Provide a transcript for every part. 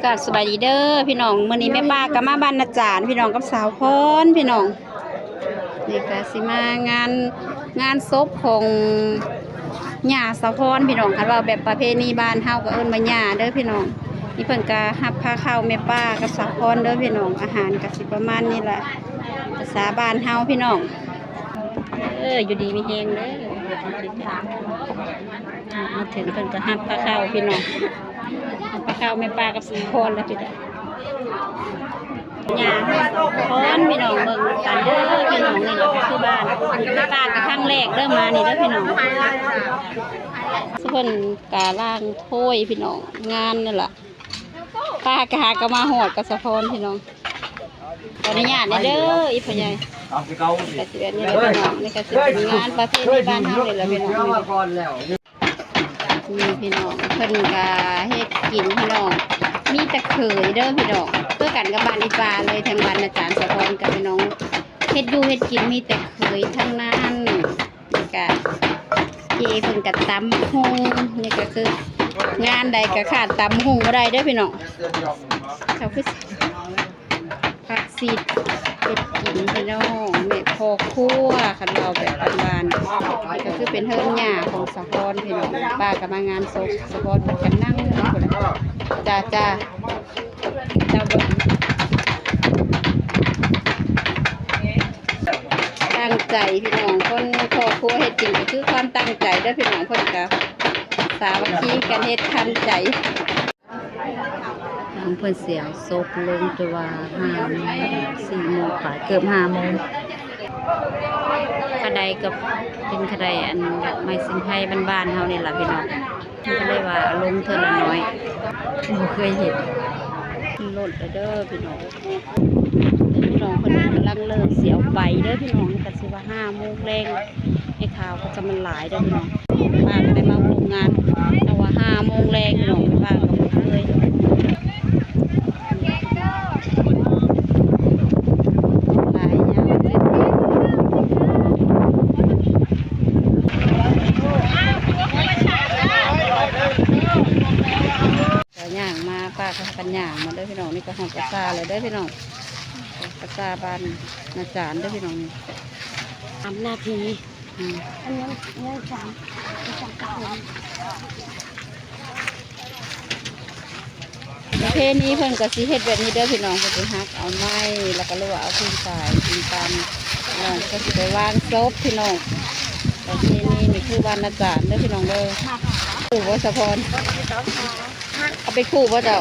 ກາບສະບາຍດີເດີພີ່ນ້ອງ, ມື້ນີ້ແມ່ປ້າກໍມາບ້ານນາຈານພີ່ນ້ອງ ກັບສາວພອນພີ່ນ້ອງ. ນີ້ກໍຊິມາງານ ງານສົບຂອງຍ່າສາວພອນພີ່ນ້ອງ. ຄັນເວົ້າແບບປະເພນີບ້ານເຮົາກໍເອີ້ນວ່າຍ່າເດີພີ່ນ້ອງ. ນີ້ເພິ່ນກໍຮັບພາເຂົ້າແມ່ປ້າກັບສາວພອນເດີພີ່ນ້ອງ. ອາຫານກໍຊິປະມານນີ້ແຫຼະ ພາສາບ້ານເຮົາພີ່ນ້ອງ. ເອີ ຢູ່ດີມີແຮງເດີ. ມາເຖິງເພິ່ນກໍຮັບພາເຂົ້າພີ່ນ້ອງ, ຮັບພາເຂົ້າແມ່ປ້າກັບສາວພອນແລ້ວພີ່ນ້ອງ. ຍ່າສາວພອນພີ່ນ້ອງ ເບິ່ງນຳກັນເດີພີ່ນ້ອງ. ນີ້ແຫຼະຄືບ້ານ ແມ່ປ້າກໍຄັ້ງແລກເດີມານີ້ເດີພີ່ນ້ອງ. ເພິ່ນກະລ້າງຖ້ວຍພີ່ນ້ອງ, ງານນີ້ລະ ປ້າກໍຫາກໍມາຮອດກັບສາວພອນພີ່ນ້ອງ. ຂໍອະນຸຍາດແດ່ເດີອີພໍ່ໃຫຍ່. ກະຊິແບບນີ້ແຫຼະພີ່ນ້ອງ, ນີ້ກະຊິເປັນງານປະເພນີບ້ານເຮົານີ້ແຫຼະພີ່ນ້ອງ. ນີ້ພີ່ນ້ອງ ເພິ່ນກະເຮັດກິນພີ່ນ້ອງ, ມີແຕ່ເຂີຍເດີພີ່ນ້ອງ. ຄືກັນກັບບ້ານອີ່ປ້າເລີຍ, ທາງບ້ານອາຈານສາວພອນກັບພີ່ນ້ອງ ເຮັດຢູ່ເຮັດກິນມີແຕ່ເຂີຍທັງນັ້ນ. ກະເຈເພິ່ນກະຕຳຫຸ່ງ, ນີ້ກະຄືງານໃດກະຂາດຕຳຫຸ່ງບໍ່ໄດ້ເດີພີ່ນ້ອງ. ເຂົາຄື ຜັກຊີດເຮັດກິນພີ່ນ້ອງ, ແມ່ພໍ່ຄົວ ຄັນເວົ້າແບບບ້ານໆ. ນີ້ກໍຄືເປັນເຮືອນຍ່າຂອງສາວພອນພີ່ນ້ອງ. ປ້າກໍມາງານສົບສາວພອນ ເພິ່ນກໍນັ່ງຢູ່ພຸ້ນແຫຼະ. ຈ້າ ຈ້າ ເຈົ້າເບິ່ງ ຕັ້ງໃຈພີ່ນ້ອງ, ຄົນຄອບຄົວເຮັດກິນກໍຄືຄວາມຕັ້ງໃຈເດີພີ່ນ້ອງ. ເພິ່ນກໍສາມັກຄີກັນເຮັດທັນໃຈ. ທາງເພິ່ນຊິເອົາສົບລົງແຕ່ວ່າຫ້າໂມງ ສີ່ໂມງປາຍ ເກືອບຫ້າໂມງ. ຂະໄດກໍເປັນຂະໄດອັນດອກໄມ້ຊິງໄພບ້ານໆເຮົານີ້ລະພີ່ນ້ອງ. ເພິ່ນກໍເລີຍວ່າເອົາລົງເທື່ອລະໜ້ອຍ, ບໍ່ເຄີຍເຫັນ. ລົດແລ້ວເດີພີ່ນ້ອງ. ພີ່ນ້ອງເພິ່ນກຳລັງເລີ່ມຊິເອົາໄປເດີພີ່ນ້ອງ. ກໍຊິວ່າຫ້າໂມງແລງ ແມ່ຂາວກໍຈະມັນຫຼາຍເດີພີ່ນ້ອງ. ປ້າກໍໄດ້ມາຮ່ວມງານ ແຕ່ວ່າຫ້າໂມງແລງພີ່ນ້ອງ, ແມ່ປ້າກໍບໍ່ເຄີຍ ຫຼາຍຢ່າງ. ກໍຍ່າງມາ ປ້າກໍພາກັນຍ່າງມາເດີພີ່ນ້ອງ. ນີ້ກໍຮອດປາສາດແລ້ວເດີພີ່ນ້ອງ, ປາສາດບ້ານນາຈານເດີພີ່ນ້ອງ. ນີ້ ສາມນາທີ ອືມ ອັນນີ້ຍັງສາມ ສອງ ປະເພນີເພິ່ນກໍຊິເຮັດແບບນີ້ເດີພີ່ນ້ອງ. ເພິ່ນຊິຫັກເອົາໄມ້ ແລ້ວກໍຫຼືວ່າເອົາພິນສາຍ ພິນຕານ ພີ່ນ້ອງ ເພິ່ນຊິໄປວາງສົບພີ່ນ້ອງ. ປະເພນີນີ້ຄືບ້ານນາຈານເດີພີ່ນ້ອງເດີ. ຖືກບໍ່ສາວພອນ? ເອົາໄປຄູ່ບໍ່ເຈົ້າ?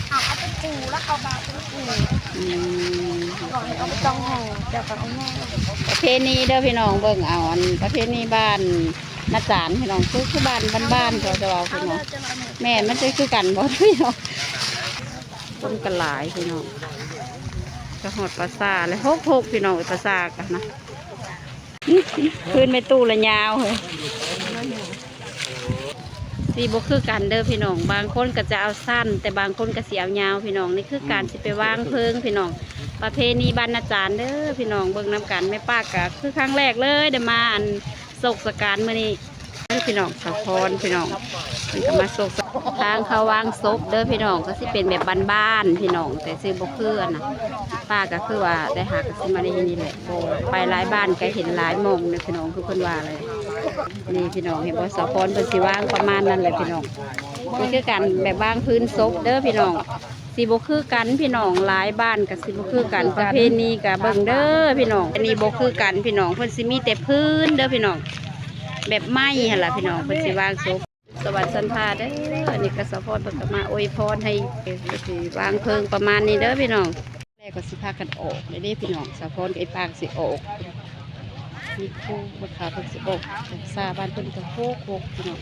ເອົາ ເອົາໄປຄູ່ ແລ້ວເອົາບາດໄປຄູ່. ອືມ ເອົາໄປຕ້ອງຫໍ ແລ້ວກໍເອົາແມ່. ປະເພນີເດີພີ່ນ້ອງ, ເບິ່ງເອົາ ອັນປະເພນີບ້ານນາຈານພີ່ນ້ອງ, ຄື ຄືບ້ານບ້ານໆ ເຂົາຈະເວົ້າພີ່ນ້ອງ. ແມ່ນ ມັນຈະຄືກັນບໍ່ພີ່ນ້ອງ? ຄົນກໍຫຼາຍພີ່ນ້ອງ, ກໍຮອດປາສາດແລ້ວ. ຫົກຫົກພີ່ນ້ອງເອີຍ, ປາສາດກັນນະ. ພື້ນແມ່ຕູ້ລະຍາວເຮີ້ຍ. ຊິບໍ່ຄືກັນເດີພີ່ນ້ອງ, ບາງຄົນກໍຈະເອົາສັ້ນ ແຕ່ບາງຄົນກໍຊິເອົາຍາວພີ່ນ້ອງ. ນີ້ຄືການຊິໄປວາງເພີງພີ່ນ້ອງ, ປະເພນີບ້ານນາຈານເດີພີ່ນ້ອງ. ເບິ່ງນຳກັນ, ແມ່ປ້າກໍຄືຄັ້ງແລກເລີຍໄດ້ມາ ອັນ ໂສກສະການມື້ນີ້ເດີພີ່ນ້ອງ. ສາວພອນພີ່ນ້ອງ ເພິ່ນກໍມາໂສກສະ ທາງເຂົ້າວາງສົບເດີພີ່ນ້ອງ, ກໍຊິເປັນແບບບ້ານໆພີ່ນ້ອງ, ແຕ່ຊິບໍ່ຄືອັນນະ. ປ້າກໍຄືວ່າໄດ້ຫາກໍຊິມາໄດ້ເຫັນນີ້ແຫຼະ, ບໍ່ໄປຫຼາຍບ້ານກໍເຫັນຫຼາຍໝ່ອງເດີພີ່ນ້ອງ, ຄືເພິ່ນວ່າແຫຼະ. ນີ້ພີ່ນ້ອງເຫັນບໍ່, ສາວພອນເພິ່ນຊິວາງປະມານນັ້ນແຫຼະພີ່ນ້ອງ. ນີ້ຄືການແບບວາງພື້ນສົບເດີພີ່ນ້ອງ, ຊິບໍ່ຄືກັນພີ່ນ້ອງ, ຫຼາຍບ້ານກໍຊິບໍ່ຄືກັນ, ປະເພນີກໍເບິ່ງເດີພີ່ນ້ອງ. ອັນນີ້ບໍ່ຄືກັນພີ່ນ້ອງ, ເພິ່ນຊິມີແຕ່ພື້ນເດີພີ່ນ້ອງ, ແບບໄມ້ຫັ້ນລະພີ່ນ້ອງ, ເພິ່ນຊິວາງສົບ. ສະຫວັດສັນພາເດີ. ອັນນີ້ກໍສາວພອນເພິ່ນກໍມາອວຍພອນໃຫ້ ຊິວາງເພີງປະມານນີ້ເດີພີ່ນ້ອງ. ແລ້ວກໍຊິພາກັນອອກເລີຍເດ້ພີ່ນ້ອງ, ສາວພອນກັບໄອ້ປາງຊິອອກ. ມີຄູ່ເພິ່ນຂາເພິ່ນຊິອອກ, ສາວບ້ານເພິ່ນກໍໂຮກໆພີ່ນ້ອງ.